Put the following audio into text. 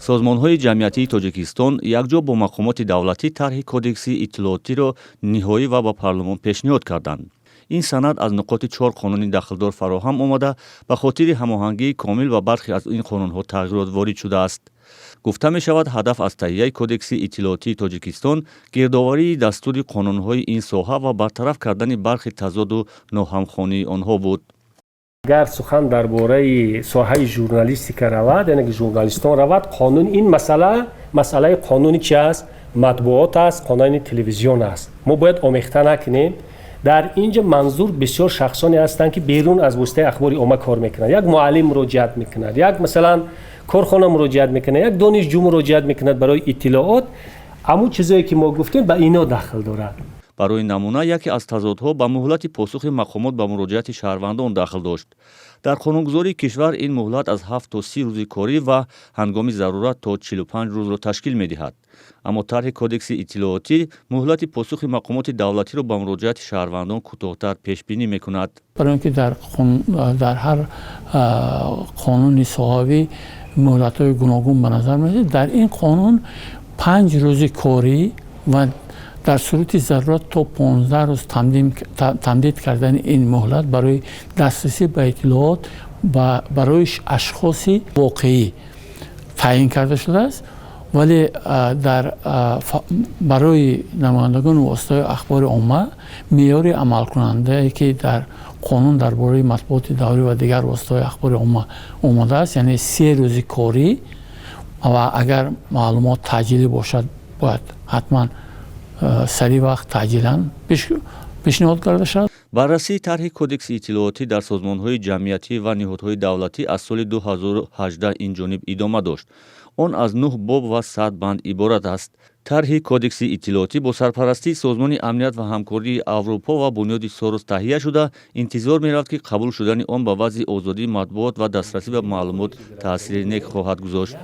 Созмонҳои ҷамъиятии Тоҷикистон якҷо бо мақомоти давлатӣ тарҳи кодекси иттилоотиро ниҳоӣ ва ба парлумон пешниҳод карданд. Ин санад аз нуқоти чор қонуни дахлдор фароҳам омада, ба хотири ҳамоҳангии комил ба бархе аз ин қонунҳо тағйирот ворид шудааст. Гуфта мешавад, ҳадаф аз таҳияи кодекси иттилоотии Тоҷикистон гирдоварии дастури қонунҳои ин соҳа ва бартараф кардани бархи тазоду ноҳамхонии онҳо буд. Агар сухан дар бораи соҳаи журналистика равад, яъне ки журналистон равад, қонун ин масъала, масъалаи қонуни чи аст? Матбуот аст, қонуни телевизион аст. Мо бояд омехта накунем. Дар ин ҷо манзур бисёр шахсоне ҳастанд, ки берун аз воситаи ахбори омма кор мекунанд. Як муаллим муроҷиат мекунад, як, масалан, корхона муроҷиат мекунад, як донишҷӯ муроҷиат мекунад барои иттилоот. Ҳамун чизое, ки мо гуфтем, ба ино дахл дорад. Барои намуна, яке аз тазодҳо ба муҳлати посухи мақомот ба муроҷиати шаҳрвандон дахл дошт. Дар қонунгузории кишвар ин муҳлат аз 7 то 30 рӯзи корӣ ва ҳангоми зарурат то 45 рӯзро ташкил медиҳад. Аммо тарҳи кодекси иттилоотӣ муҳлати посухи мақомоти давлатиро ба муроҷиати шаҳрвандон кӯтоҳтар пешбинӣ мекунад. Барои он ки дар ҳар қонуни соҳавӣ муҳлатҳои гуногун ба назар мерасад, дар ин қонун 5 рӯзи корӣ ва дар сурати зарурат то 15 рӯз тамдид кардани ин муҳлат барои дастрасӣ ба иттилоот барои ашхоси воқеӣ таъйин карда шудааст. Вале дар барои намояндагони воситаҳои ахбори омма меъёри амалкунандае, ки дар қонун дар бораи матбуоти даврӣ ва дигар воситаҳои ахбори омма омадааст, яъне 3 рӯзи корӣ ва агар маълумот таъҷилӣ бошад, бояд ҳатман сари вақт, таъҷилан пешниҳод карда шавад. Баррасии тарҳи кодекси иттилоотӣ дар созмонҳои ҷамъиятӣ ва ниҳодҳои давлатӣ аз соли 2018 ин ҷониб идома дошт. Он аз нӯҳ боб ва 100 банд иборат аст. Тарҳи кодекси иттилоотӣ бо сарпарастии Созмони амният ва ҳамкории Аврупо ва Бунёди Сорос таҳия шуда, интизор мерафт, ки қабул шудани он ба вазъи озодии матбуот ва дастрасӣ ба маълумот таъсири нек хоҳад гузошт.